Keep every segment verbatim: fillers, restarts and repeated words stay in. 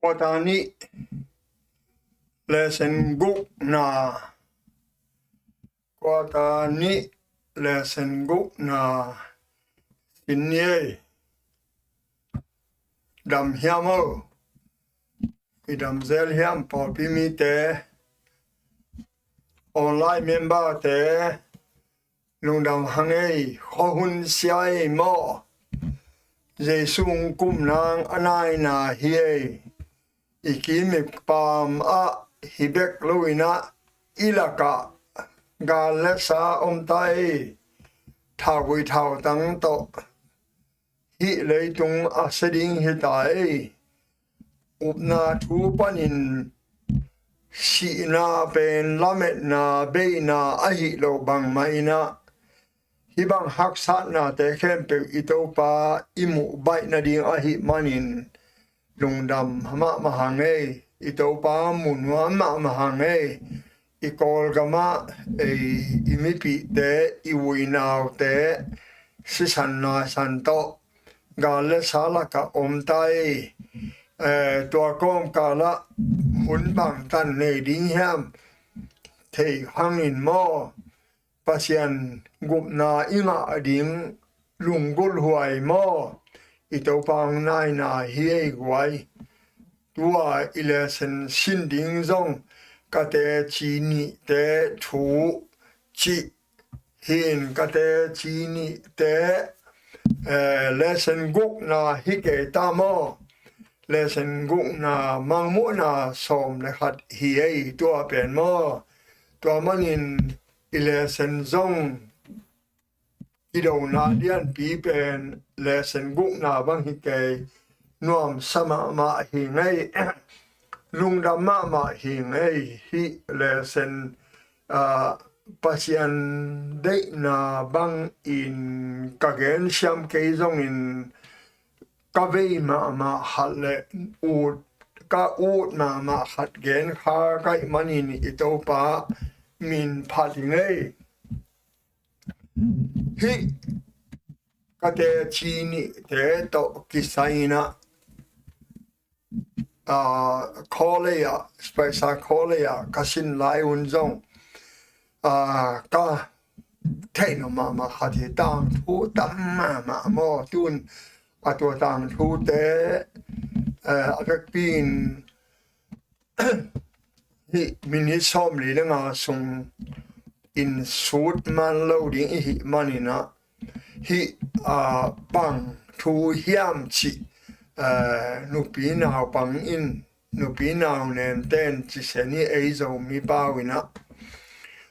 Quarter nih, lesson gukna. Quarter nih, lesson gukna sin ni ei. Dam hiam o? I dam zel hiam, pawlpi mite, online member te? Lungdam hang ei, khuahun sia ei maw. Jesu hong kum nang a naina hi ei. I kim i paam ah hi bek lo-in ah, i lakah gal le sa om ta ei. Thaugui thautang tawh hih leitung a sia ding hi ta ei. Upna thu panin sihna pen lametna, beina ahih loh bangmah in ah, hih bang haksatnate khempeuh i Topa i muh baih nading ahih manin lungdam mahmah hang ei. I Topa mu nuam mahmah hang ei. I Kawlgamah ei, i mipihte, i uinaute sisan naisan tawh gal le sa lakah om ta ei. Eh, tua kawmkalah hun bangtan nei ding hiam thei hangin maw, Pasian gupna i ngah ding lunggulhhuai maw. I Topa hong naina hi ei guai. Tua i lesson sin ding zong ka teci nihte thu cih hi-in, ka teci nihte, eh, lesson gukna hi kei ta maw. Lesson gukna, Mangmuhna sawm le khat hi ei, tua pen maw. Tua manin i lesson zong i dona lianpi pen lesson gukna bang hi kei. Nuamsa mahmah hi ngei. Lungdam mahmah hi ngei. Hih lesson, ah, Pasian deihna bangin ka gen siam kei zongin, ka vei mahmah khat le ut, ka ut mahmah khat gen kha ka hih manin i Topa min phat hi ngei. Hih ka teci nihte tawh kisai-in ah, ah, college ah, special college ah ka sin lai un zong, ah, ka theih nop mahmah khat hi. Tangthu tam mahmah maw. Tun a tua tangthute, eh, a vekpi-in hih minute sawmli le nga sungin sut man lo ding i hih manin ah, hih, ah, bang thu hiam cih, ah, nupi naupang in, nupi naunenten ci se ni, ei Zomi pau in ah,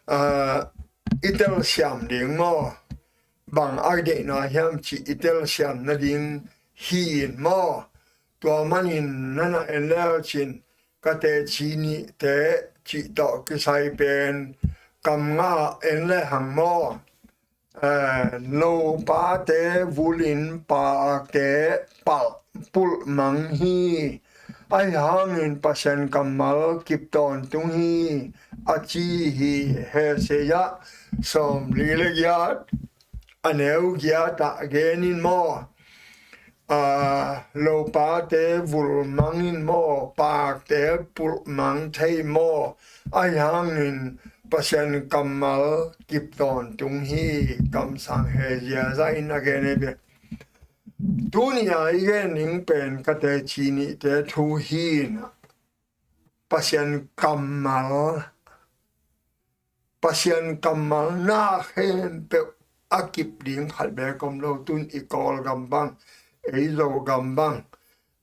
ah, i telsiam ding maw. Bang a deihna hiam cih i telsiam nading hi-in maw. Tua manin na na en leucin, ka teci nihte cih tawh kisai pen kam nga en le hang maw. Eh, lopate vulin paakte palh pulh mang hi. Ahi hangin Pasian kammal kip tawntung hi, a ci hi. Hesaya sawmli le giat, a neu giat ah gen in maw. Ah, lopate vul mang in maw, paakte pulh mang thei maw. Ahi hangin Pasian kammal kip tawntung hi. Kamsang hi. Ziaza in a gen hi ve. Tuni a i gen ning pen ka teci nihte thu hi-in ah, Pasian kammal, Pasian kammal na khempeuh a kip ding khat bek om lo. Tun i Kawlgam bang, ei Zogam bang,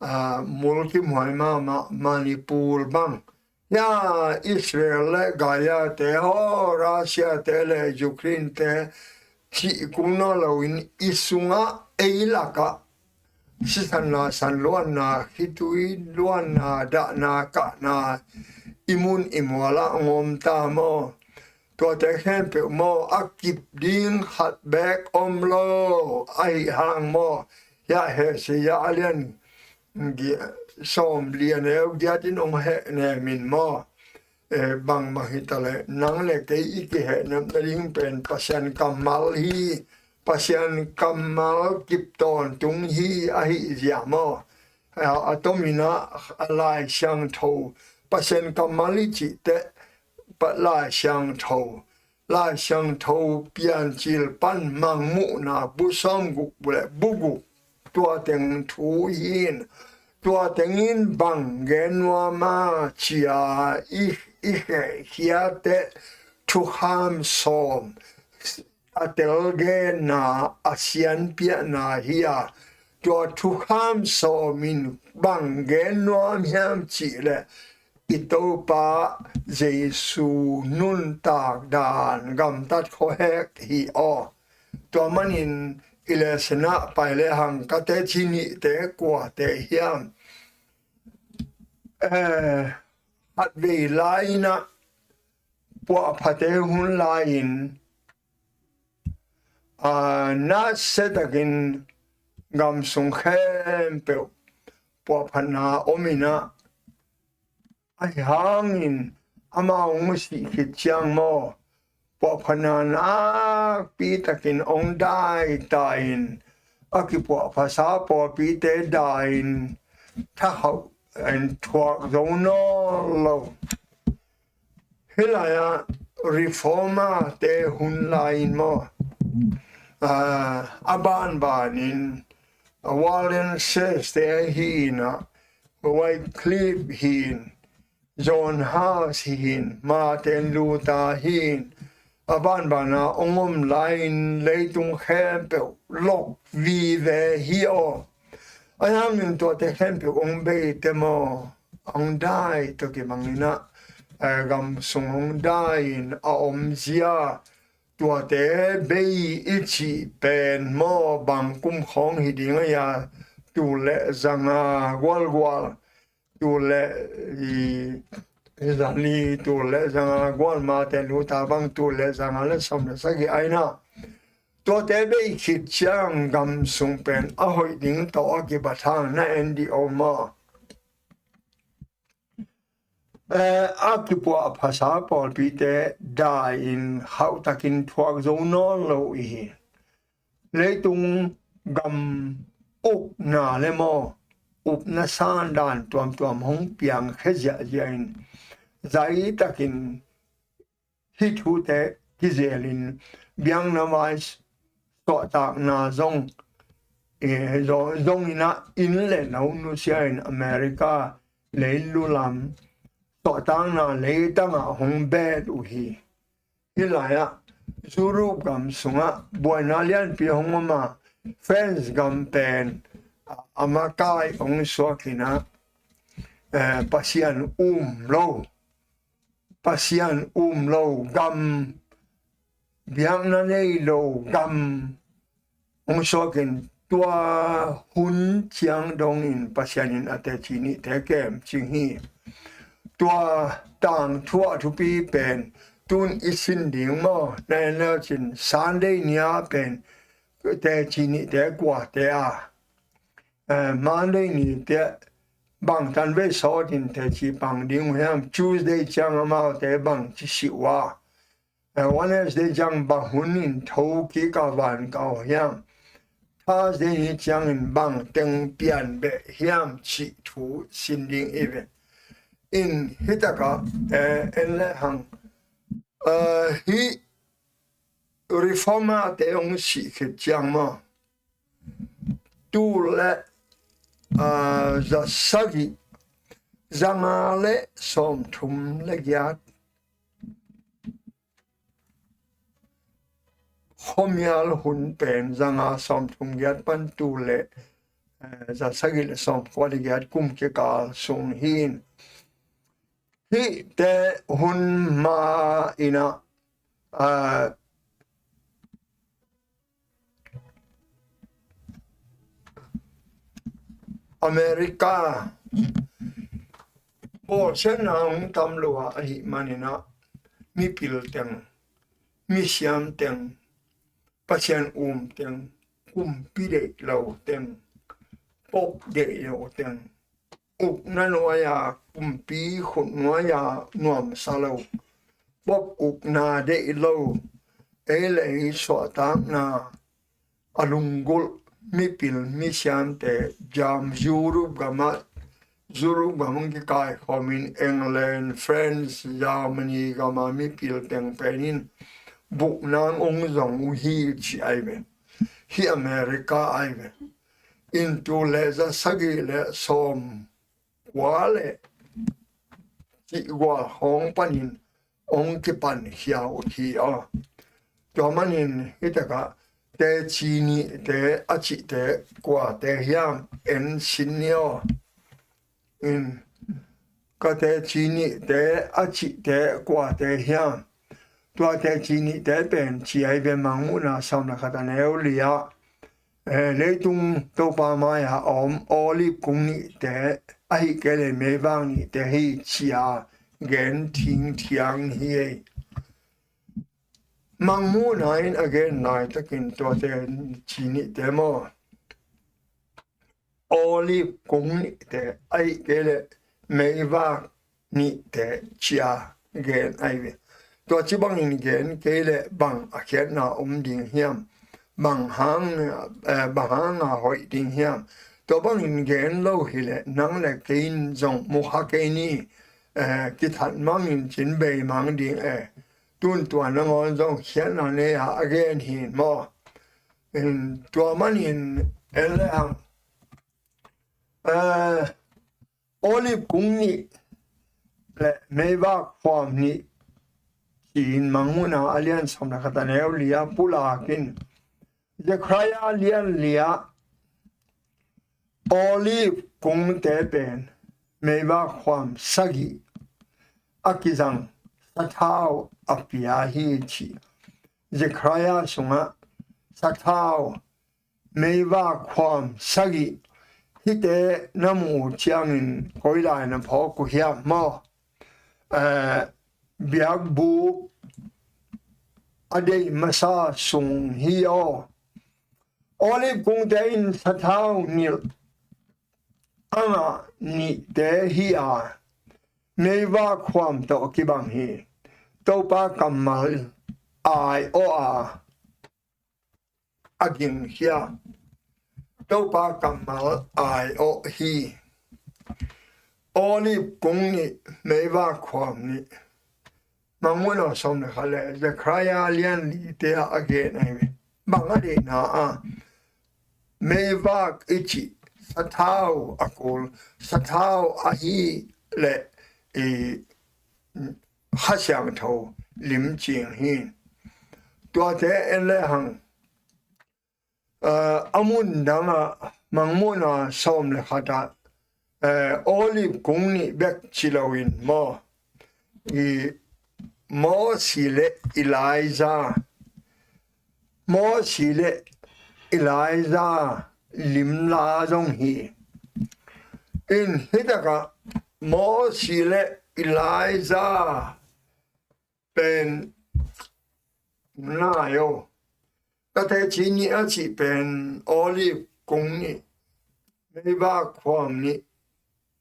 ah, mulkimhuai mahmah Manipur bang, ya, Israel le Gaza-te haw, Russia-te le Ukraine-te cih kul nawn loin i sungah, ei lakah sisan nasan luanna, khitui luanna, dahna kahna i mun i mualah hong om ta maw. Tuate khempeuh maw, a kip ding khat bek om lo. Ahi hang maw, hiah Hesaya a lian gi-, sawmli a neu giat in hong hehnem in maw. Eh, bangmah hi ta leh nang le kei i kihehnep nading pen Pasian kammal hi. Pasian kammal kip tawntung hi, ahi zia maw. a, a tomin ah, a Lai Siangtho, Pasian kammal i cih teh, pa Lai Siangtho, Lai Siangtho Piancil pan Mangmuhna bu sawmguk le bu guk, tua teng thu hi in, tua teng in bang gen nuam a ci-a i, i hehkhia teh thukham sawm a tel genna a sianpiahna hi a, tua thukham sawm in bang gen nuam hiam cih leh i Topa Jesu nuntak dan gamtat khuahek hi aw. Tua manin i lesson ah pai lehang ka teci nihte kuate hiam, eh, khatvei lai-in ah puahphate hun lai-in, a, nasia takin gam sung khempeuh puahphatna om in ah, ahi hangin amau hong sih khit ciang maw, puahphatna nakpi takin hong dai ta in, a kipuahphasa pawlpite dai in, thahauh in thuak zo nawn lo. Hih lai-ah Reformer-te hun lai-in maw, a, a banbanin, a, Waldenses-te hi in ah, Wycliffe hi in, John Huss hi in, Martin Luther hi in, a banbana hong om lai-in leitung khempeuh lok vive hi aw. Ahi hangin tuate khempeuh hong bei teh maw, hong dai tawh kibangin ah, eh, gam sung hong dai-in a omzia, tuate bei i cih pen maw, bang kum khawng hi ding a, tul le zanga gualgual, tul le i, i zali, tul le zanga gual, Martin Luther bang tul le zanga le sawm le sagih a hi in ah, tuate bei khit ciang gam sung pen a hoih ding tawh a kibat hang na en dih aw maw. Eh, a kipuahphasa pawlpite dai in hauhtakin thuak zo nawn lo i hi. Leitung gam ukna le maw, upna sandan tuamtuam hong piangkhia ziahziah in, zaitakin hih thute kizelin, biakna vai suahtakna zong, eh, zo-, zong in ah, inn le lo nusia in America leilu lam suahtakna leitangah hong bet uh hi. Hih lai-ah Europe gam sungah buaina lianpi hong om a, France gam pen, a, a makai hong suak in ah, eh, Pasian um lo, Pasian um lo gam, biakna nei lo gam hong suak in, tua hun ciang dongin Pasian in a teci nihte kemcing hi. Tua tangthu a thupi pen tun i sin ding maw, na en le cin Sunday ni-a pen teci nihte kuate a, eh, Monday ni teh bang tanvei sawtin teci pang ding uh hiam, Tuesday ciang amaute bangci sih uh a, eh, Wednesday ciang bang hun in thokik a van kah uh hiam, Thursday ni ciangin bang teng pian beh hiam cih thu sin ding i ve. In hih takah, eh, en le hang, eh, hih Reformer-te hong sih khit ciang maw, tul le, ah, za sagih, za nga le sawmthum le giat, khuamial hun pen za nga sawmthum giat pan tul le, eh, za sagih le sawmkua le giat kum kikal sung hi in. Hihte hun ma in ah, ah, America bawlsiatna hong tam lo a, ahih manin ah mipil teng, misiam teng, Pasian um teng, kumpi deih lo teng, pope deih lo teng, ukna nuai-a, kumpi khut nuai-a nuamsa lo, pope ukna deih lo, ei le ei suahtakna a lunggulh, mipil misiamte jam Europe gamah, Europe gam hong kikaikhawmin England, France, Germany gama mipil teng penin buknang hong zong uh hi ci ai ve. Hi America ai ve. In tul le za sagih le sawm kua le cih gual hong panin hong kipan khia uh hi aw. Tua manin hitakah teci nihte a cihte kuate hiam en sin ni aw. In ka teci nihte a cihte kuate hiam. Tua teci nihte pen ci ai ve, Mangmuhna sawm le khat a neu li ah, eh, leitung Topa mai-a a om olive kung nihte ahih kei le meivak nihte hi ci-a gen thingthiang hi ei. Mangmuhna in a gen laitakin tuate ci nihte maw, olive kung nihte ahih kei le meivak nihte ci-a gen ai ve. Tua ci bangin gen kei le bang a khiatna om ding hiam? Bang hang, eh, bang hanga hoih ding hiam? Tua bangin gen lo hi le nang le kei in zong mukha kei ni, eh, kithat mangin cin bei mang ding e. Tun tua nangawn zong khiatna nei-a a gen hi maw. In tua manin en le hang, eh, olive kung nih le meivak khuam nih ci-in Mangmuhna a lian sawm le khat a neu li ah pulak in, Zekhariah lian li ah olive kungte pen meivak khuam sagih a kizang sathau a pia hi ci. Zekhariah sungah sathau, meivak khuam sagih, hihte na muh uh ciangin koi lai na phawk uh hiam maw? Eh, biakbuk a deih masa sung hi aw. Olive kungte in sathau nilh a ngah nihte hi a, meivak khuam tawh kibang hi. Topa kammal ai-awh a, a gingkhia, Topa kammal ai-awh hi. Olive kung nih, meivak khuam nih. Mangmuhna sawm le khat le Zekhariah lian lite ah a gen ahi ve. Bang a deihna a, meivak i cih sathau a kul, sathau ahi le i Kha Siangtho limcing hi. Tuate en le hang, eh, a mun dangah Mangmuhna sawm le khatah, eh, olive kung nih bek ci loin maw, i Mosi le Elijah, Mosi le Elijah limla zong hi. In hitakah Mosi le Elijah pen nai o. Ka teci nih a cih pen olive kung nih, meivak khuam nih,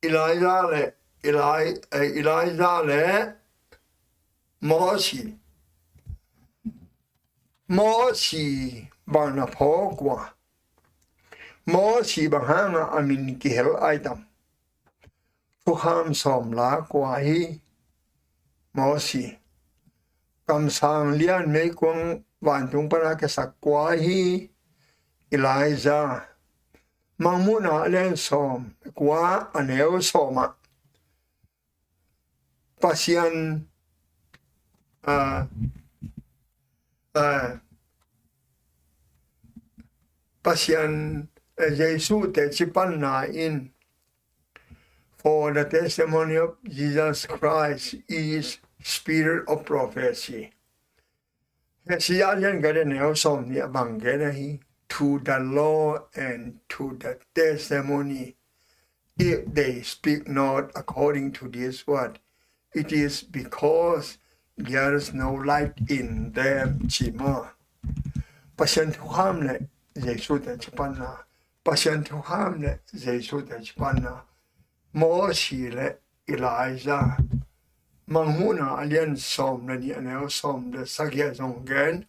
Elijah le Eli-, eh, Elijah le Mosi. Mosi bang na phawk uh a? Mosi bang hangah a min kihel ai tam? Thukham sawm la kua hi? Mosi. Kamsang lian meikuang vantung pana kiasak kua hi? Elijah. Mangmuhna a lian sawm kua a neu sawm ah Pasian, ah, ah, Pasian, eh, Jesu teci panna in, "For the testimony of Jesus Christ is spirit of prophecy." Hesaya lian khat a neu sawm nih a bang gen ahi, "To the law and to the testimony, if they speak not according to this word, it is because there is no light in them," ci maw. Pasian thukham le Jesu teci panna, Pasian thukham le Jesu teci panna, Mosi le Elijah. Mangmuhna a lian sawm le nih a neu sawm le sagih ah zong gen,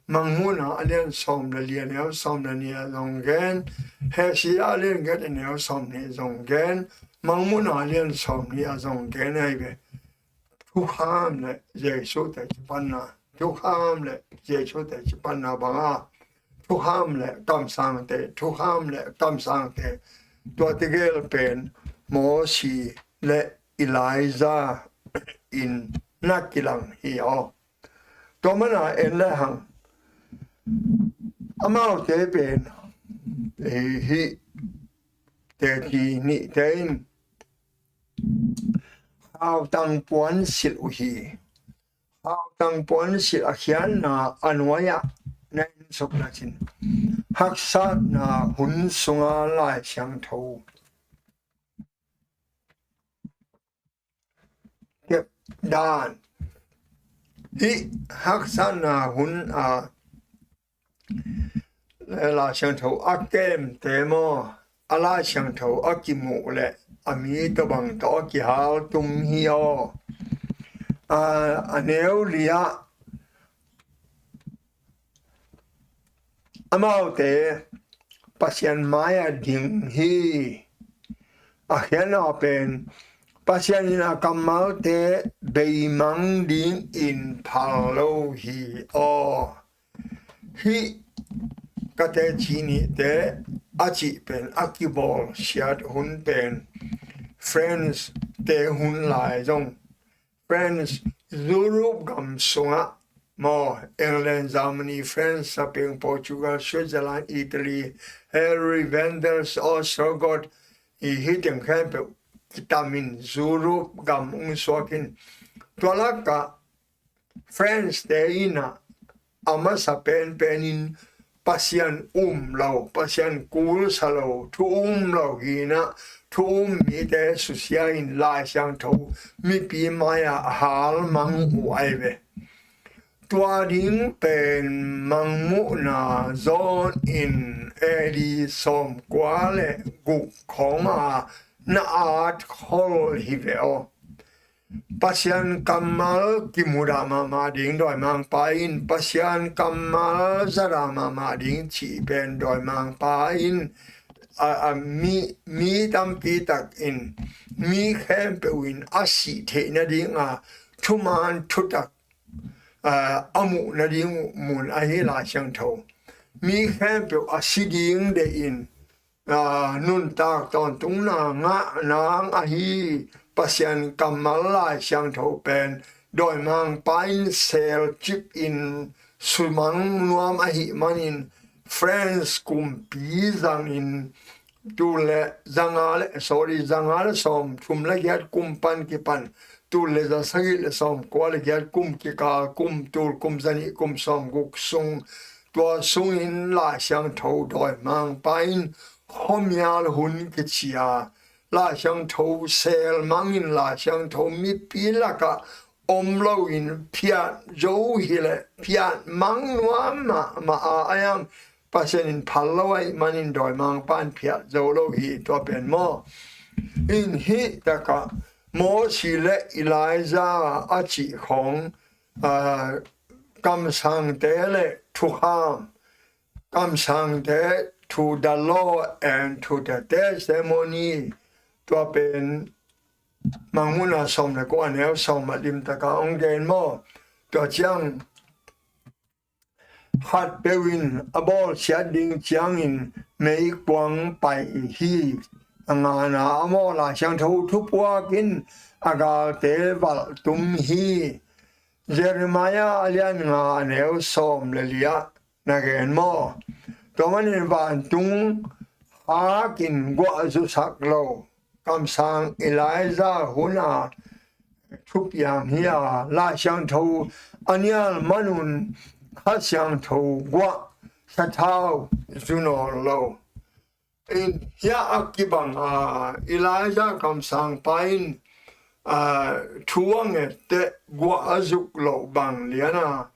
Mangmuhna a lian sawm le li a neu sawm le nih ah zong gen, Hesaya a lian giat a neu sawm nih zong gen, Mangmuhna a lian sawm nih ah zong gen ahi ve. Thukham le Jesu te kipanna, thukham le Jesu te kipanna banga, thukham le kamsangte, thukham le kamsangte, tua tegel pen Mosi le Elijah in na kilang hi aw. Tua mana en le hang amaute pen hi, hi teci nihte in khautang puan silh uh hi. Khautang puan silh a khiatna a nuai-ah na ensuk na cin, haksatna hun sunga Lai Siangtho kep dan. Hih haksatna hun a Lai Siangtho a kemte maw, a Lai Siangtho a kimuh le a mi tawh bang tawh a kihal tum hi aw. A, a neu li ah amaute Pasian mai-ah ding hi. A khiatna pen Pasian in a kammalte beimang dingin phal lo hi aw. Hih ka teci nihte a cih pen a kibawlsiat hun pen France te hun lai zong, France, Europe gam sungah maw, England, Germany, France, Spain, Portugal, Switzerland, Italy, Hungary, Vandals, Ostrogoth, i hih teng khempeuh kitamin Europe gam hong suakin, tua lakah France te in ah a masa penpen in Pasian um lo, Pasian kulsa lo, thu um lo hi-in ah, thu um mite susia in Lai Siangtho mipi mai-ah a hal mang uh ahi ve. Tua ding pen Mangmuhna zawn in A D sawmkua le guk khawng a na at khol hi ve aw. Pasian kammal kimudah mahmah ding dawimangpa in, Pasian kammal zadah mahmah ding cih pen dawimangpa in, a, a, mi, mi tampi tak in, mi khempeuh in a sih theih nading a thuman thutak, a, a muh nading mun ahi Lai Siangtho. Mi khempeuh a si ding deih in, a, nuntak tawntungna ngah nang ahi Pasian kammal Lai Siangtho pen dawimangpa in selcip in sumang nuam ahih manin France kumpi zangin tul le zanga le, sorry, zanga le sawmthum le giat kum pan kipan, tul le zasagih le sawmkua le giat kum kikal kum, tul kum zanih kum sawmguk sung, tua sungin Lai Siangtho dawimangpa in khuamial hun kici a, Lai Siangtho sel mangin Lai Siangtho mipi lakah om loin phiat zo hileh phiat mang nuam mahmah a, a iang Pasian in phal lo ahih manin dawimangpa in phiat zo lo hi, tua pen maw. In hih takah Mosi le Elijah a cih khawng, a, kamsangte le thukham, kamsangte, to the law and to the testimony, tua pen Mangmuhna sawm le kua a neu sawm a limtaka hong gen maw. Tua ciang khatpeuh in a bawlsiat ding ciangin meikuang pai hi. A ngana a maw, Lai Siangtho thupuak in a galte valh tum hi. Jeremiah a lian nga a neu sawm le li ah na gen maw. Tua manin vantung hakin guah zusak lo kamsang Elijah hun a thupiang hi a, Lai Siangtho a nial manun Kha Siangtho guah sathau zu nawn lo. In hia a kibang a, Elijah kamsangpa in, a, thu a nget teh guah a zuk loh bang lian a,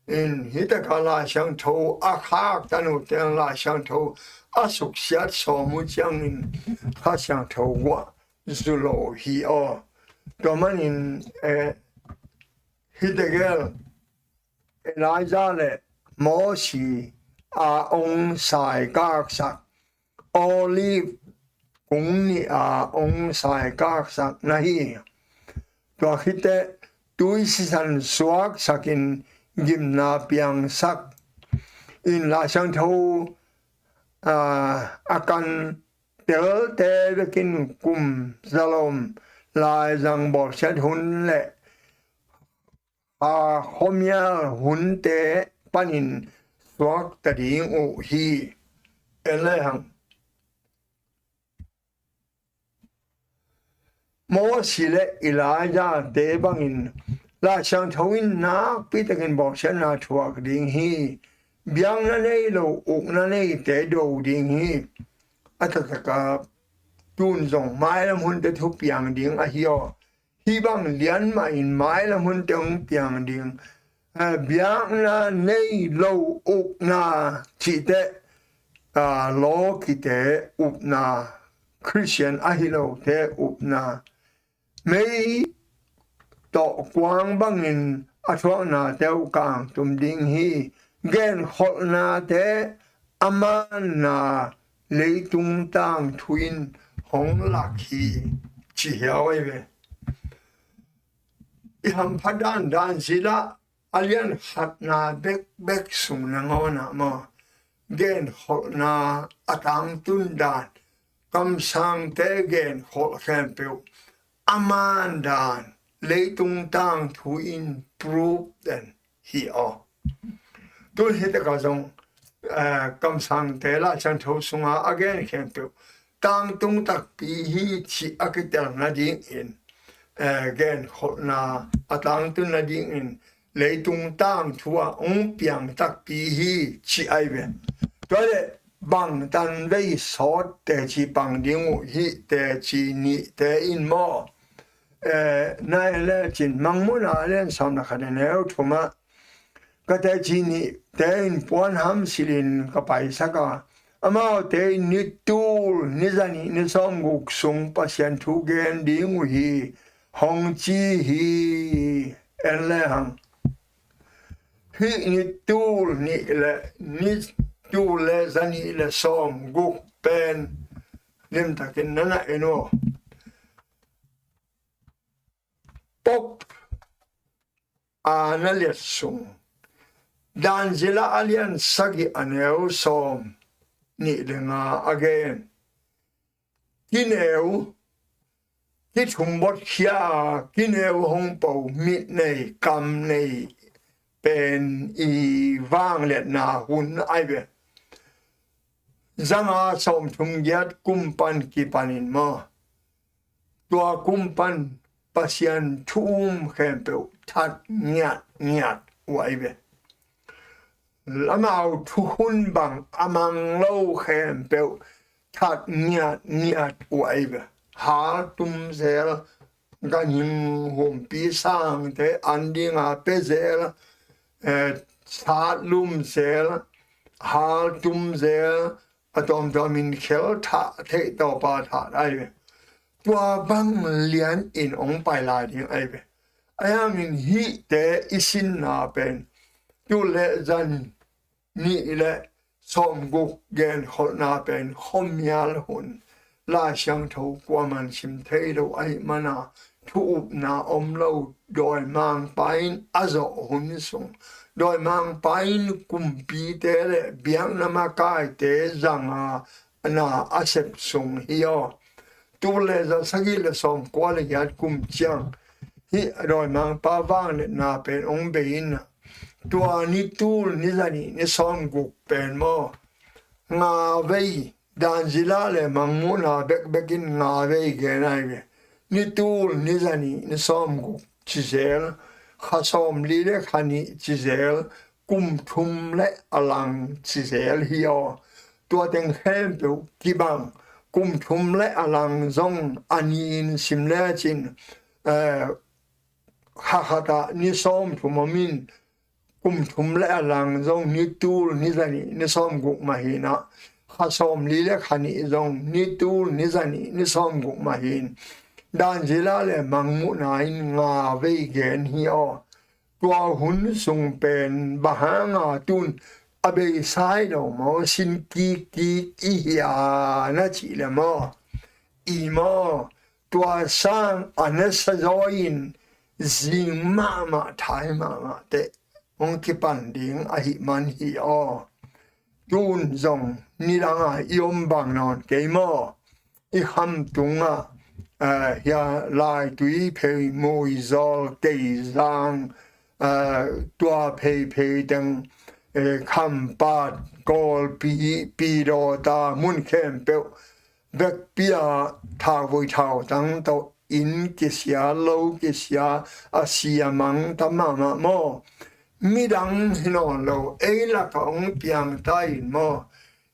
in hih takah Lai Siangtho a khak tan uh teng Lai Siangtho a suksiat sawm uh ciangin Kha Siangtho guah zu lo hi aw. Tua manin, eh, hih tegel Elijah le Mosi a ong saikaksak Olive kung nih a ong saikaksak na hi. Tua khit teh tui sisan suaksakin gimna piangsak in Lai Siangtho a, a kan telte bekin kum zalom laizang bawlsiat hun le a khuamial hunte panin suakta ding uh hi. En le hang. Mosi le Elijah te bangin Lai Siangtho in nakpi takin bawlsiatna thuak ding hi. Biakna nei lo ukna neite do ding hi. A taktak a tun zong mailam hunte thupiang ding ahi aw. Hih bang lian mahin mailam hunte hong piang ding. Eh, biakna nei lo ukna cih teh, ah, lawkite upna, Khristian ahi lote upna, mei tawh kuang bangin a thuaknate uh kangtum ding hi. Genkholhnate a manna leitung tangthu in hong lak hi, ci hiau ahi ve. I hampha dandan zila a lian khatna bekbek sung nangawnah maw, genkholhna a tangtun dan, kamsangte genkholh khempeuh a man dan leitung tangthu in proof den hi aw. Tun hi takah zong, eh, kamsangte Lai Siangtho sunga a gen khempeuh tangtung takpi hi cih a kitel nadingin, eh, genkholhna a tangtun nadingin leitung tangthu ah hong piang takpi hi cih ahi ve. Tua leh bang tanvei sawt teci pang ding uh hih teci nihte in maw? Eh, nai le cin Mangmuhna a lian sawm le khat a neu thum ah ka teci nihte in puan hamsilhin ka paisak a, amaute in ni tul ni zanih ni sawmguk sung Pasian thu gen ding uh hi hong ci hi. En le hang. Hih ni tul nih le ni tul le zanih le sawmguk pen limtakin na na en uh. Pop a na liat sung, Dan zila a lian sagih a neu sawm nih le nga a gen. Kineu, kithum botkhia, kineu hong po, mit nei, kam nei pen i vangliatna hun ahi ve. Zanga sawmthum giat kum pan kipanin maw, tua kum pan Pasian thu um khempeuh that ngiatngiat uh ahi ve. Amau thukhun bang a mang lo khempeuh that ngiatngiat uh ahi ve. Hal tum zel, ganhing humpi sangte an dinga pia zel, eh, sat lum zel, hal tum zel, a tuamtuamin khel thah theih tawpa that ahi ve. Tua bang lianin hong pai lai ding ahi ve. Ahi hangin hihte i sinna pen tul le zanih le sawmguk genkholhna pen khuamial hun, Lai Siangtho kuaman sim thei lo ahih mana thu upna om lo, dawimangpa in a zawh hun sung, dawimangpa in kumpite le biakna makaite zanga na a sep sung hi aw. Tul le za sagih le sawmkua le giat kum ciang hih dawimangpa vangliatna pen hong bei in a, tua ni tul ni zanih ni sawmguk pen maw, nga vei, Dan zila le Mangmuhna bekbek in nga vei gen ahi ve. Ni tul ni zanih ni sawmguk ci zel, kha sawmli le kha nih ci zel, kum thum le a lang ci zel hi aw. Tua teng khempeuh kibang, kum thum le a lang zong a ni-in sim lecin, eh, kha khat ah ni sawmthum om in, kum thum le a lang zong ni tul ni zanih ni sawmguk mah hi in a, kha sawmli le kha nih zong ni tul ni zanih ni sawmguk mah hi in, Dan zila le Mangmuhna in nga vei gen hi aw. Tua hun sung pen bang hanga tun a beisai lo maw, sin kikkik i hia na cih le maw? I maw, tua sang a nasa zaw in zing mahmah, thai mahmah teh hong kipan ding ahih man hi aw. Tun zong nidanga i om bang nawn kei maw? I kham tungah, eh, hia Laitui, Phei, Muizawl, Keizang, eh, tua pheiphei teng, eh, Khampat, Kawlpi, Pidawta, mun khempeuh vekpi-a thauvui thautang tawh inn kisia, lo kisia, a si a mang tam mahmah maw? Midang hi nawn lo, ei lakah hong piang ta in maw?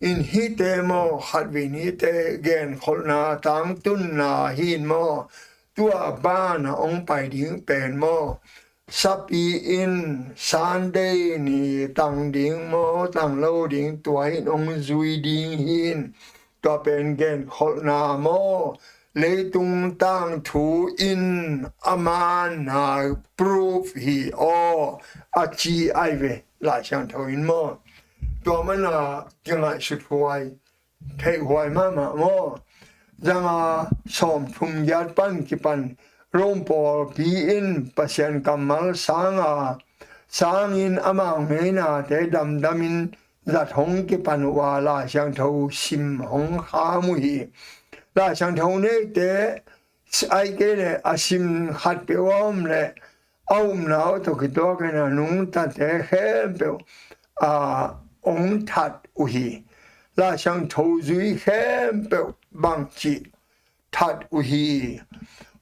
In hihte maw, khatvei nite genkholhna tangtunna hi in maw? Tua banah hong pai ding pen maw, sapi in Sunday ni tang ding maw, tang lo ding, tua in hong zui ding hi in. Tua pen genkholhna maw, leitung tangthu in a manna proof hi aw, a ci ai ve Lai Siangtho in maw? Tua mana kingaihsut huai, theih huai mahmah maw? Zanga sawmthum giat pan kipan Rome pawlpi in Pasian kammal sanga, sangin amau ngeinate damdamin zat hong kipan uh a, Lai Siangtho sim hong kham uh hi. Lai Siangtho neite, ai kei le a sim khat peuh a om le a upna uh tawh kituakin a nungtate khempeuh a hong that uh hi. Lai Siangtho zui khempeuh bangci that uh hi.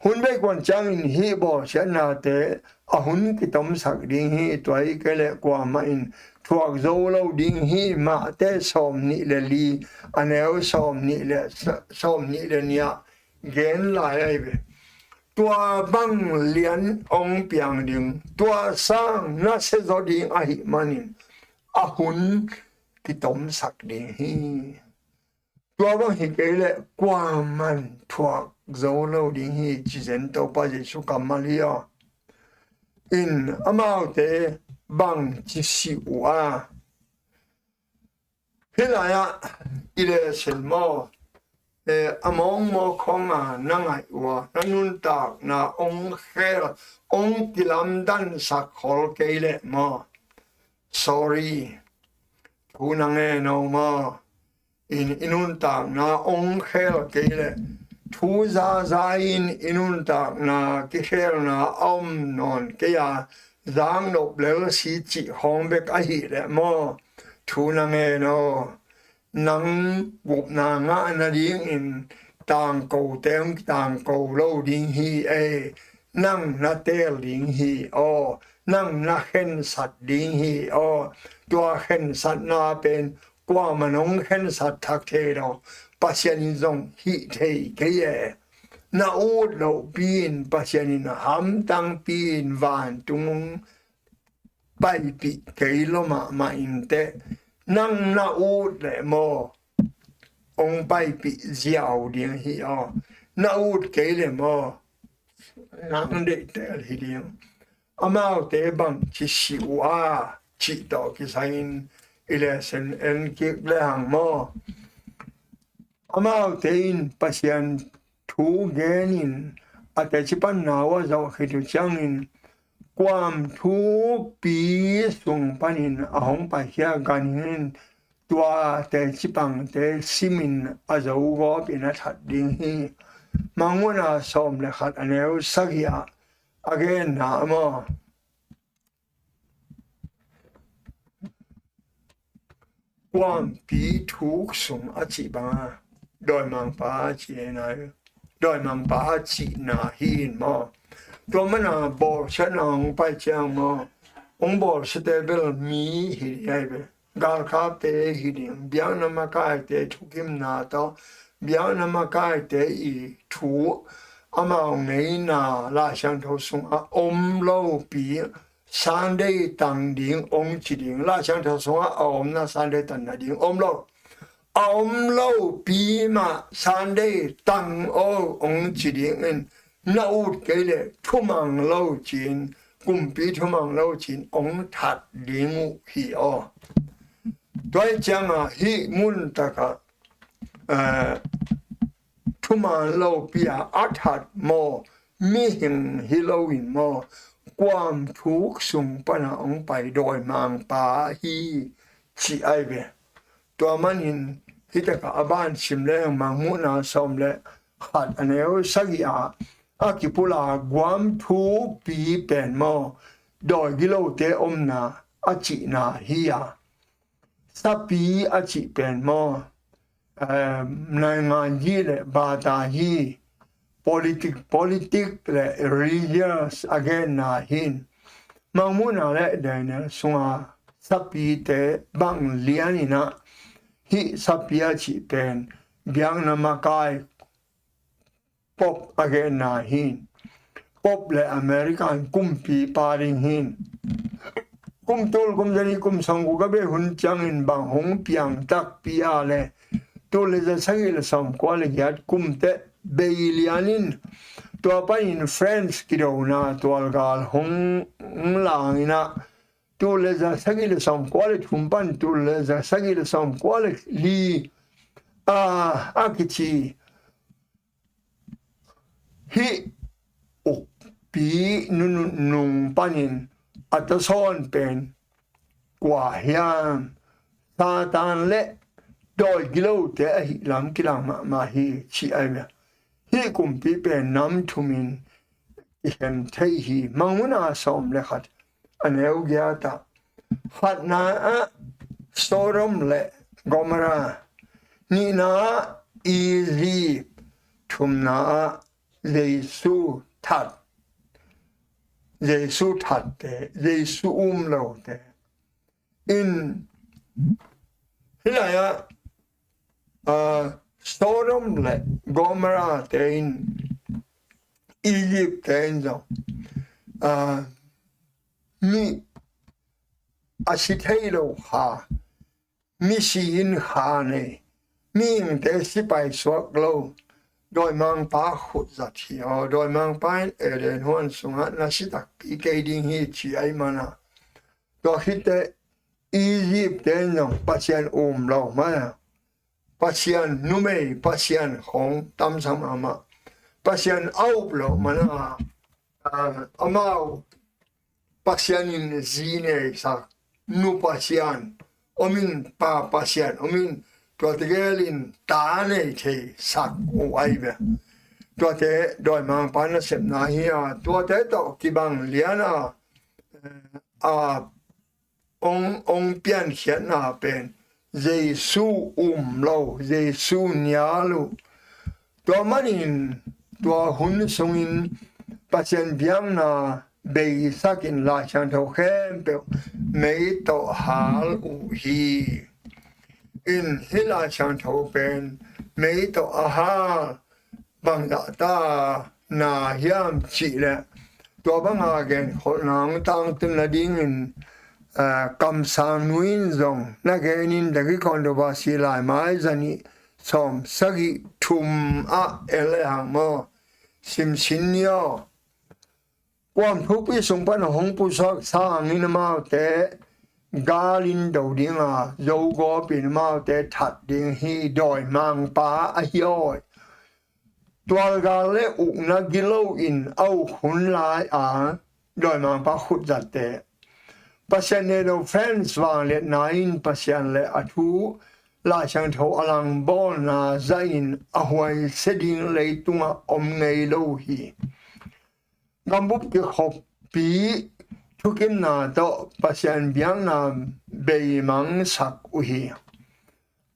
Hun bei kuan ciangin hih bawlsiatnate a hun kitomsak ding hi. Tua hi kei le kuamah in thuak zo lo ding hi. Mate sawmnih le li, a neu sawmnih le, sawmnih le nih ah gen lai ahi ve. Tua bang lian hong piang ding, tua sang nasia zaw ding ahih manin a hun kitomsak ding hi. Tua bang hi kei le kuaman thuak zo lo ding hi, ci zen Topa Jesu kammal hi aw. In amaute bang ci si uh a, hih lai-ah i lehsen maw, eh, a mawngmawng khawng a na ngaih uh a, na nuntakna hong khel, hong kilamdansak khol kei leh maw, sorry, thu na ngen aw maw. In i nuntakna hong khel kei leh, thu zaza in i nuntakna kikhelna a om nawn kei a, zang nop lel si cih khawng bek ahih leh maw, thu na ngen aw. Nang gupna ngah nadingin tangkote hong kitangko lo ding hi ei. Nang na teel ding hi aw. Nang na khensat ding hi aw. Tua khensatna pen kuaman hong khensat thak thei lo. Pasian in zong hih thei kei e. Na ut lohpi in Pasian in hamtangpi in vantung hong paipih kei lo mahmah inteh, nang na ut leh maw, hong paipih ziau ding hi aw. Na ut kei leh maw, nang deihtel hi ding. Amaute bang ci si uh a, cih tawh kisangin i lehsen en kik lehang maw, amaute in Pasian thu genin a teci panna uh a zawh khit uh ciangin, kuam thupi sung panin a hong paikhia ganhing in tua teci pangte simin a zo gawpin a that ding hi. Mangmuhna sawm le khat, a neu sagih ah a genna maw, kuampi thuk sung a cih banga dawimangpa a cihna, dawimangpa a cihna hi in maw. Tua mana bawlsiatna hong pai ciang maw, hong bawlsiate bel mi hi ding ahi ve. Galkapte hi ding, biakna makaite thukimna tawh, biakna makaite i thu, amau ngeina Lai Siangtho sungah om lopi, Sunday tang ding hong ci ding. Lai Siangtho sungah a omna Sunday tang nading om lo. A om lopi mah Sunday tang aw hong ci dingin, na ut kei leh thumang lo ci-in kumpi thuman lo cin ong that ding uh hi aw. Tua hi cianga hih mun takah, eh, thuman lopi-a a that maw, mihing hi loin maw, kuam thuk sung pana ong pai dawimangpa hi cih ai ve. Tua manin hih takah a ban sim leng Mangmuhna sawm le khat a neu sagih ah a kipula guam thupi pen maw, dawi gilote omna a cihna hi a, sapi a cih pen maw, eh, naingan hi le bata hi, politik, politik le religious a genna hin. Mangmuhna le Daniel sunga sapite bang lianin ah hih sapi a cih pen biakna makai Pope a genna hin. Pope le American kumpipa ding hin. Kum tul, kum zani, kum sawmguk a bei hun ciangin bang hong piang takpi a le, tul le za sagih le sawmkua le giat kumte bei lianin, tua panin France kidona tualgal hong, hong langin ah, tul le za sagih le sawmkua le thum pan tul le za sagih le sawmkua le li a, a kici hih ukpi nunung nung panin a tasawn pen kua hiam? Satan le dawi gilote ahi lam kilang mahmah hi, ci ai ve. Hih kumpi pen nam thumin i khen thei hi. Mangmuhna sawm le khat a neu giat ah, khatna ah Sodom le Gomorrah, nihna ah Egypt, thumna ah Jesu that, Jesu thatte, Jesu um lote. In hih lai-ah, ah, Sodom le Gomorrah te in, Egypt te in zong, ah, mi a si thei lo kha, misi in kha nei, mihingte sipai suak lo, dawimangpa khut zat hi aw. Dawimangpa in Eden huan sungah na si takpi kei ding hi, ci ai mana. Tua khitte Egypt te in zong Pasian um lo mana, Pasian numei, Pasian khong tamsa mahmah, Pasian a up lo mana, ah, amau Pasian in zi nei sak, nu pasian om in, pa pasian om in, tuate gel in ta nei thei sak uh ai ve. Tuate dawimangpa nasepna hi a, tuate tawh kibang lian a, eh, a ong, ong piankhiatna pen Jesu um lo, Jesu nial uh. Tua manin tua hun sungin Pasian biakna beisakin Lai Siangtho khempeuh mei tawh hal uh hi. In hih Lai Siangtho pen mei tawh a hal bangzah ta na hiam cih leh, tua banga genkholhna hong tangtun nadingin, ah, kamsang nu in zong na genin dagi controversy laimai zanih sawm sagih thum ah el le hang maw, simsin ni aw. Kuam thukpi sung pan hong pusuak sangin amaute galin do dinga, Zogawp in amaute that ding hi, dawimangpa ahi aw. Tualgal le ukna gilo in a uk hun lai a dawimangpa khut zatte, Pasian nei lo fans vangliatna in Pasian le a thu Lai Siangtho a langbawlna zahin a huaisia ding leitungah om ngei lo hi. Gambup kikhoppi thukimna tawh Pasian biakna beimangsak uh hi.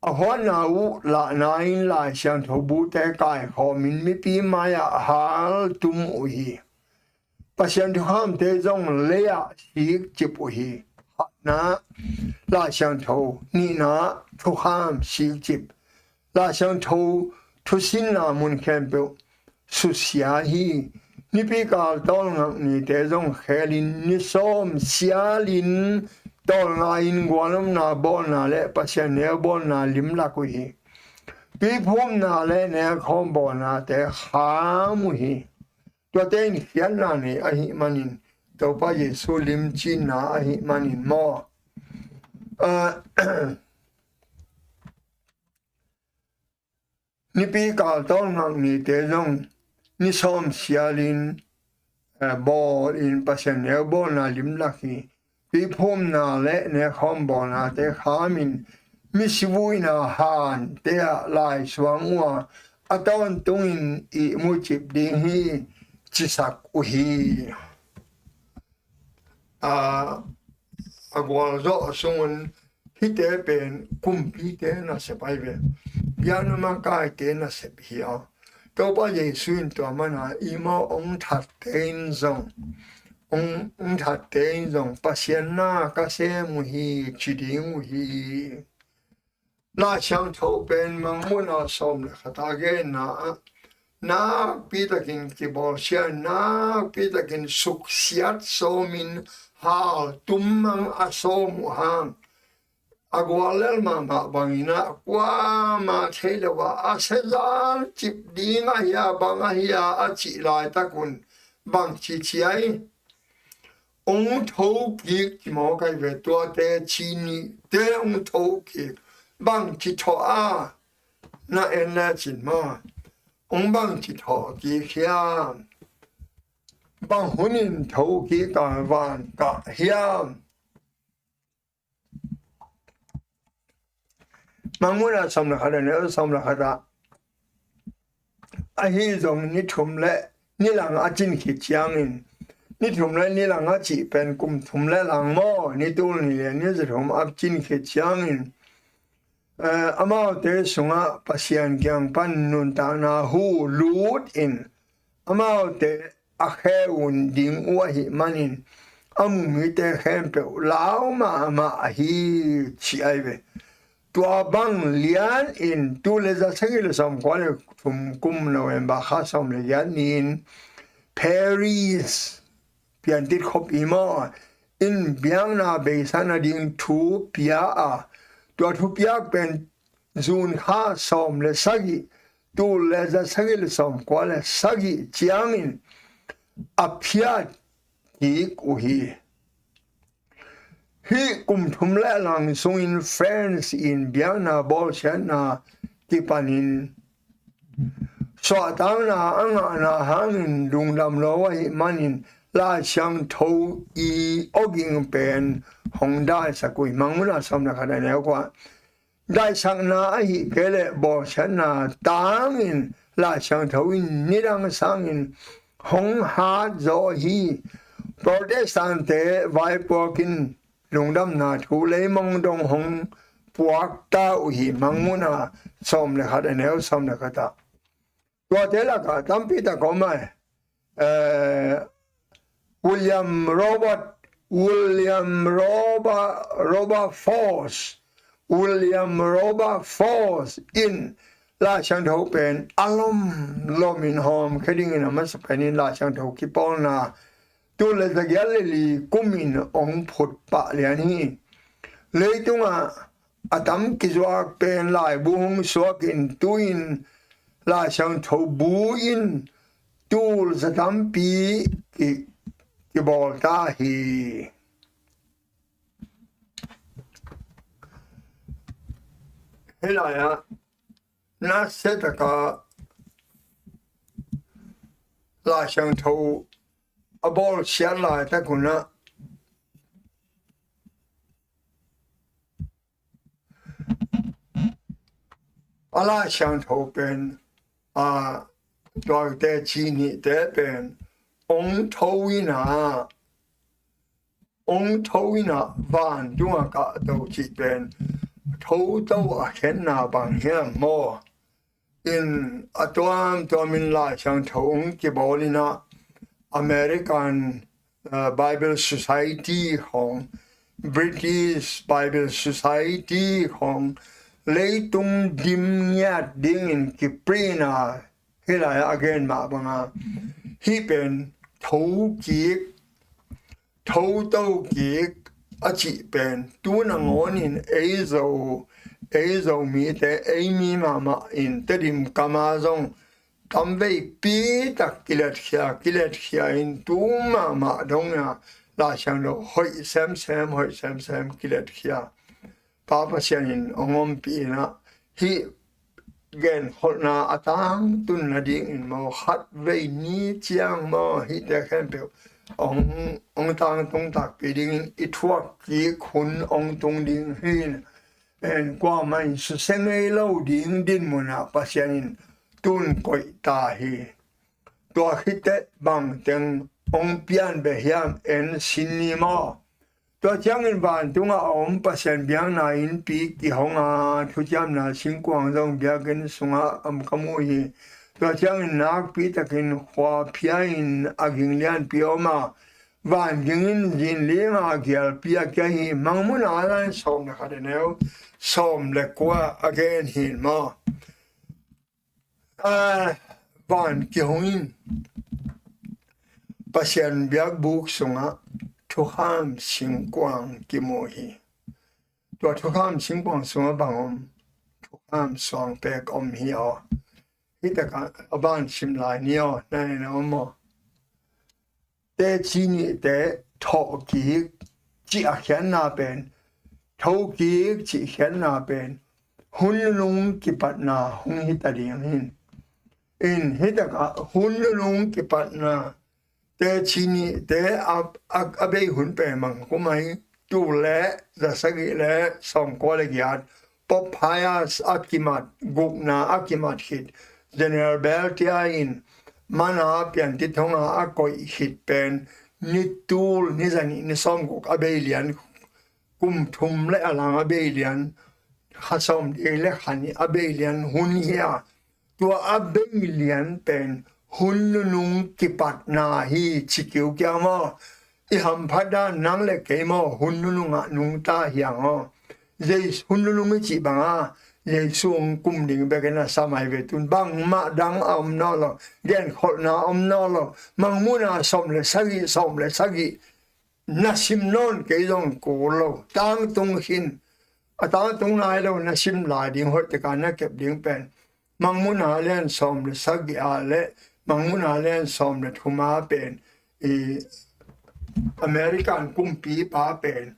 A huatna uh lahna in Lai Siangtho bute kaikhawmin mipi mai-ah hal tum uh hi. Pasian thukhamte zong lei-ah sikcip uh hi. Khatna Lai Siangtho, nihna thukham sikcip. Lai Siangtho thusinna mun khempeuh susia hi. Nipi kal tawlngak nite zong khelin ni sawm sialin tawlnga-in gualomna bawlna le Pasian neu bawlna limlak uh hi. Tuiphumna le nelkhawm bawlnate kham uh hi. Tuate in khiatna nei ahih manin Topa Jesu limcinna ahih manin maw. Ah, Nipi kal tawlngak nite zong ni sawm sialin, eh, bawlin Pasian neu bawlna limlak hi. Tuiphumna le nekhawm bawlnate khamin misi vuina hante ah laisuang uh a, a tawntungin ihmu cip ding hi, cisak uh hi. A, a gualzawh sungun hihte pen kumpite nasep ahi ve. Biakna makaite nasep hi a. Topa Jesu in tua mana i maw hong thatte in zong, hong, hong thatte in zong Pasian na ka sem uh hi ci ding uh hi. Laisiangtho pen Mangmuhna sawm le khat a genna ah nakpitakin kibawlsia, nakpitakin suksiat sawmin haltum mang a sawm uh hang, a guallel mahmah bangin ah kuamah thei lo a, a siazan cip ding ahi a, bang ahi a, a cih laitakun bangci ci ai. Hong thokik ci mawk ahi ve, tuate ci nihte hong thokik. Bangci thawh a, na en lecin maw, hong bangci thawhkik hiam? Bang hunin thokik a van kah hiam? Mangmuhna sawm le khat a neu sawm le khat ah, ahi zong ni thum le ni lang a cin khit ciangin, ni thum le ni lang a cih pen kum thum le lang maw, ni tul nih le ni za thum a cin khit ciangin, eh, amaute sungah Pasian kiang pan nuntakna hu lut in, amaute a khe un ding uh ahih manin, a mu mite khempeuh lau mahmah ahi ci ahi ve. Tua bang lian in tul le za sagih le sawm kua le thum kum November kha sawm le giat ni-in Paris piantit khop i maw in biakna beisa nading thu pia a, tua thupiak pen June kha sawm le sagih, tul le za sagih le sawm kua le sagih ciangin a phiat kik uh hi. Hih kum thum le lang sungin France in biakna bawlsiatna kipanin suahtakna a ngahna hangin lungdam lo ahih manin Laisiangtho i awging pen hong daisak uh hi. Mangmuhna sawm le khat a neu kua. Daisakna ahih kei leh bawlsiatna tangin Laisiangtho in nidang sangin hong hat zaw hi. Protestant-te vaipuak in lungdamna thu leimong dong hong puak ta uh hi. Mangmuhna sawm le khat a neu sawm le khat ah. Tuate lakah tampi tak om ai. Eh, William Robert, William Robert, Robert Force, William Robert Force in Laisiangtho pen a lom lom in hawm khe dingin a masa penin Laisiangtho kipawlna tul le za giat le li kumin hong phut pah lian hi. Leitungah a tam kizuak pen laibu hong suakin tu-in Laisiangtho bu in tul za tampi ki, kibawl ta hi. Hih lai-ah nasia taka Laisiangtho a bawlsiat laitak hunah a Laisiangtho pen, a, tuate ci nihte pen hong tho inah, hong tho inah vantung a kahto cih pen thoto a khenna bang hiam maw? In a tuamtuamin Laisiangtho hong kibawl inah American, uh, Bible Society khawng, British Bible Society khawng, leitung dim ngiat dingin kiprina hih lai-ah a gen mah banga hih pen thokik, thoto kik a cih pen tu nangawnin ei Zo, ei Zomite, ei mi mahmah in Tedim kama zong tamveipi tak kiletkhia, kiletkhia in tung mahmah dong a, Lai Siangtho hoih semsem, hoih semsem kiletkhia. Pa Pasian in hong ompih in ah, hih genkholhna a tangtun nadingin maw, khatvei ni ciang maw, hihte khempeuh hong, hong tangtung takpi dingin i thuak kik hun hong tung ding hi. En kuamah in susia ngei lo ding dinmun ah Pasian in tun koih ta hi. Tua khit teh bangteng hong pian beh hiam, en sin ni maw? Tua ciangin vantungah a om Pasian biakna innpi kihong a, thuciamna singkuang zong biakinn sungah om ka mu hi. Tua ciangin nakpi takin khua phia in a ging lianpi om a, van ging in zin ling a gialpi a kia hi. Mangmuhna a lian sawm le khat, a neu sawm le kua a gen hi maw? A, van kihong in Pasian biakbuk sungah thukham singkuang kimu hi. Tua thukham singkuang sungah bang om? Thukham suang pek om hi aw. Hih takah a van sim lai ni aw, na en om aw. Teci nihte thawhkik cih a khiatna pen, thokik cih khiatna pen, hun nunung kipatna hong hi ta ding hi. In hih takah hun nunung kipatna, teci nihte a, a, a bei hun pen bang kum ahi? Tul le za sagih le sawmkua le giat, Pope Pius a kimat, gukna a kimat khit, General Beltia in mana piantit thonga a koih khit pen, ni tul, ni zanih, ni sawmguk a bei lian, kum thum le a lang a bei lian, kha sawmli le kha nih a bei lian hun hi a, tua a bei lian pen hun nunung kipatna hi ci kiukiau maw? I hamphat dan nang le kei maw, hun nunungah nungta hi ang aw. Jesu, hun nunung i cih banga Jesu hong kum ding bekin a sam ahi ve. Tun bangmah dang a om nawn lo, genkholhna a om nawn lo. Mangmuhna sawm le sagih, sawm le sagih na sim nawn kei zong kul lo. Tangtung khin, a tangtung nai lo, na sim lai ding, hoih taka na kep ding pen Mangmuhna lian sawm le sagih a le Mangmuhna lian sawm le thum a pen, i American kumpipa pen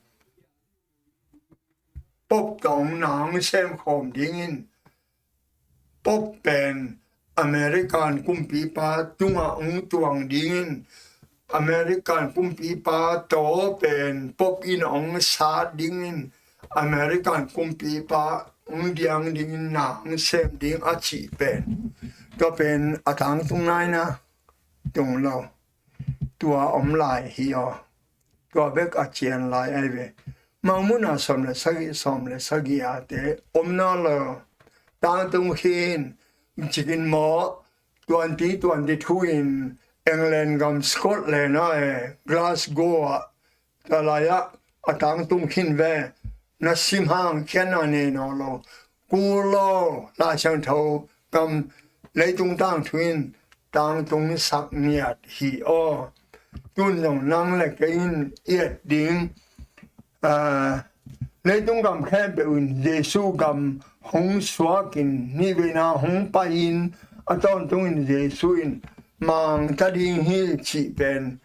Pope tawh hong na hong sem khawm dingin, Pope pen American kumpipa tungah hong tuang dingin, American kumpipa tawh pen Pope in hong sat dingin, American kumpipa hong diang dingin na hong sem ding a cih pen, tua pen a tangtung naina tung lo. Tua om lai hi aw. Tua bek a cian lai ahi ve. Mangmuhna sawm le sagih, sawm le sagih a te om nawn lo. Tangtung khin, cikin maw, twenty twenty-two in England gam Scotland ah, eh, Glasgow ah, tua lai-ah a tangtung khin ve. Na sim hang khiatna nei nawn lo. Kul lo, Lai Siangtho gam, leitung tangthu in tangtung sak ngiat hi aw. Tun zong nang le kei in i et ding, ah, leitung gam khempeuh in Jesu gam hong suakin, nihveina hong pai-in, a tawntungin Jesu in mangta ding hi cih pen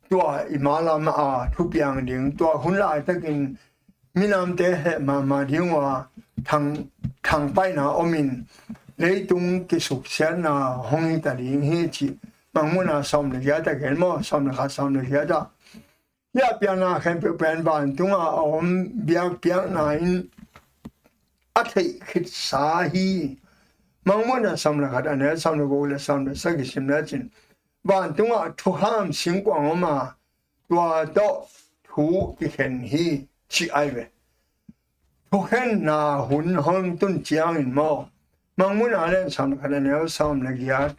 tua i malam a thupiang ding, tua hun laitakin minamte heh mahmah ding uh a, thang, thangpaihna omin, leitung kisuksiatna hong hita ding hi cih, Mangmuhna sawm le giat a gen maw, sawm le khat, sawm le giat ah. Hih a piakna khempeuh pen vantunga a om biakpiakna in a theih khitsa hi. Mangmuhna sawm le khat a neu sawm le guk le sawm le sagih sim lecin, vantungah thukham singkuang om a, tua tawh thu kikhen hi, cih ahi ve. Thukhenna hun hong tun ciangin maw, Mangmuhna lian sawm le khat a neu sawm le giat,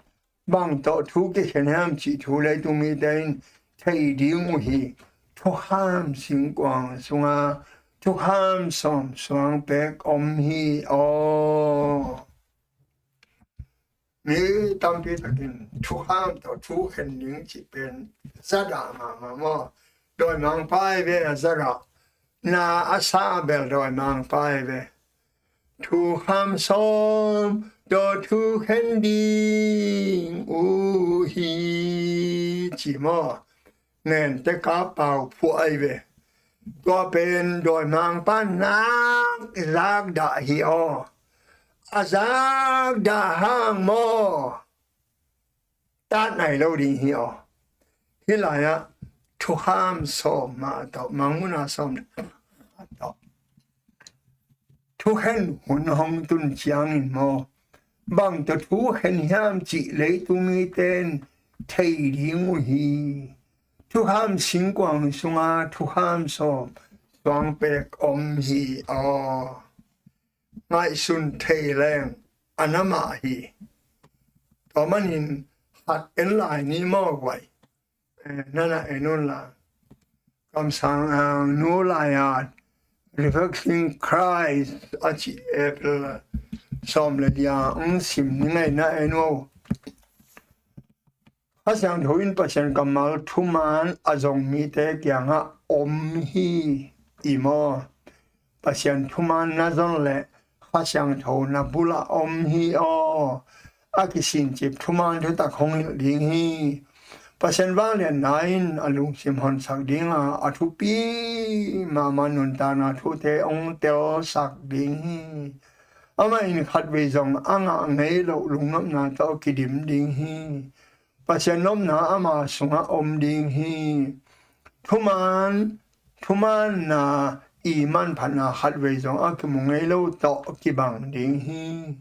bang tawh thu kikhen hiam cih thu leitung mite in thei ding uh hi. Thukham singkuang sunga thukham sawm suang pek om hi aw. Mi tampi takin thukham tawh thu khen ding cih pen zadah mahmah maw. Dawimangpa hi ve, zadah. Na a sa bel dawimangpa hi ve. Thukham sawm, tawh thukhen ding uh hi, ci maw? Ngen te ka pau phuah ai ve. Tua pen dawimangpa nak zakdah hi aw. A zakdah hang maw, tat nai lo ding hi aw. Hih lai-ah thukham sawm mah tawh, Mangmuhna sawm mah tawh thukhen hun hong tun ciangin maw, bang tawh thukhen hiam cih leitung mite in thei ding uh hi. Thukham singkuang sunga thukham sawm suang pek om hi aw. Ngaihsun thei leng a na mah hi. Tua manin khat en lai ni maw guai. Eh, nana en un la. Kamsang, ah, nu lai-a Reflecting Christ a ci April sawm le lia ang sim ni ngai na en uh. Kha Siangtho in Pasian kammal thuman a zong mite kiangah om hi i maw? Pasian thuman na zon leh Kha Siangtho na bulah om hi aw. A kisincip thuman thutak hong hilh ding hi. Pasian vangliatna in a lungsim honsak dinga a thupi mahmah nuntakna thute hong telsak ding hi. Amah in khatvei zong a ngah ngei loh lungnopna tawh kidim ding hi. Pasian nopna ama sungah om ding hi. Thuman, thumanna i manphatna khatvei zong a kimu ngei lo tawh kibang ding hi.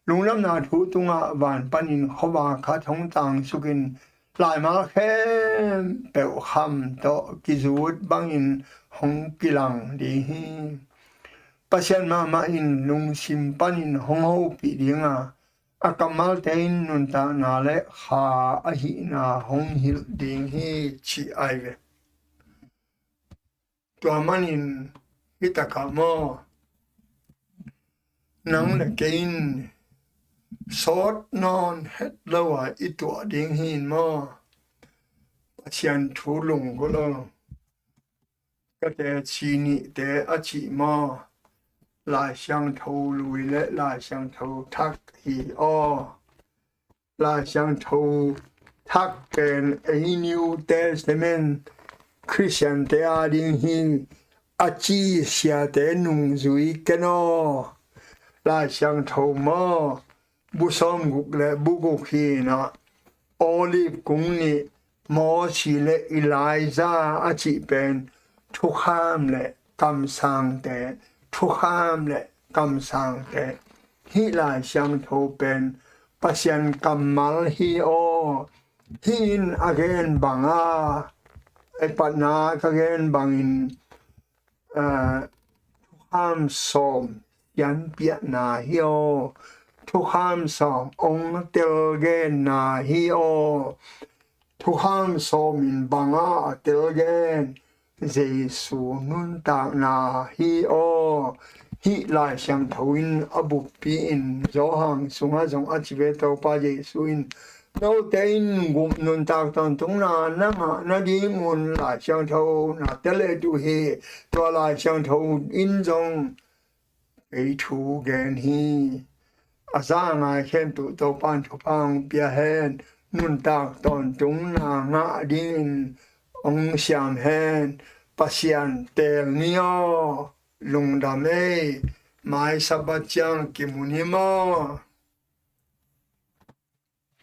Lungnopna thu tungah van panin khuavak khat hong tangsukin laimal khempeuh kham tawh kizut bangin hong kilang ding hi. Pasian mahmah in lungsim panin hong hopih dinga, a kammalte in nuntakna le kha ahihna hong hilh ding hi, ci ai ve. Tua manin hih takah maw, nang le kei in sawt nawn het lo a i tuah ding hi in maw? Pasian thu lunggulh lo. Ka teci nihte a cih maw? Lai Siangtho Lui le Lai Siangtho Thak hi aw. Lai Siangtho Thak pen ei New Testament Khristiante a ding hi. A ci siate nungzui ken aw. Lai Siangtho maw? Bu sawmguk le bu guk hi na, Olive kung nih, Mosi le Elijah a cih pen thukham le kamsangte, thukham le kamsangte. Hih Lai Siangtho pen Pasian kammal hi aw. Hih in a gen banga, ei patna ka gen bangin, ah, thukham sawm sianpiahna hi aw. Thukham sawm ong telgenna hi aw. Thukham sawm in banga a telgen? Jesu nuntakna hi aw. Hih Lai Siangtho in a buppi in Johan sungah zong a ci ve, Topa Jesu in, note in guk nuntak tawntungna na ngah nadingun Lai Siangtho na telet uh hi. Tua Lai Siangtho in zong kei thu gen hi. A za ngai khempeuh Topa in thupha hong pia hen. Nuntak tawntungna ngah dingin hong siam hen. Pasian teel ni aw. Lungdam ei. Mai Sabbath ciang kimu ni maw?